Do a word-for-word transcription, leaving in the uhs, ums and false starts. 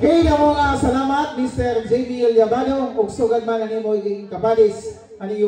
Okay, damo nga salamat, Mister J B Llavado, ug sugad man an imo iging kapadis, an iyo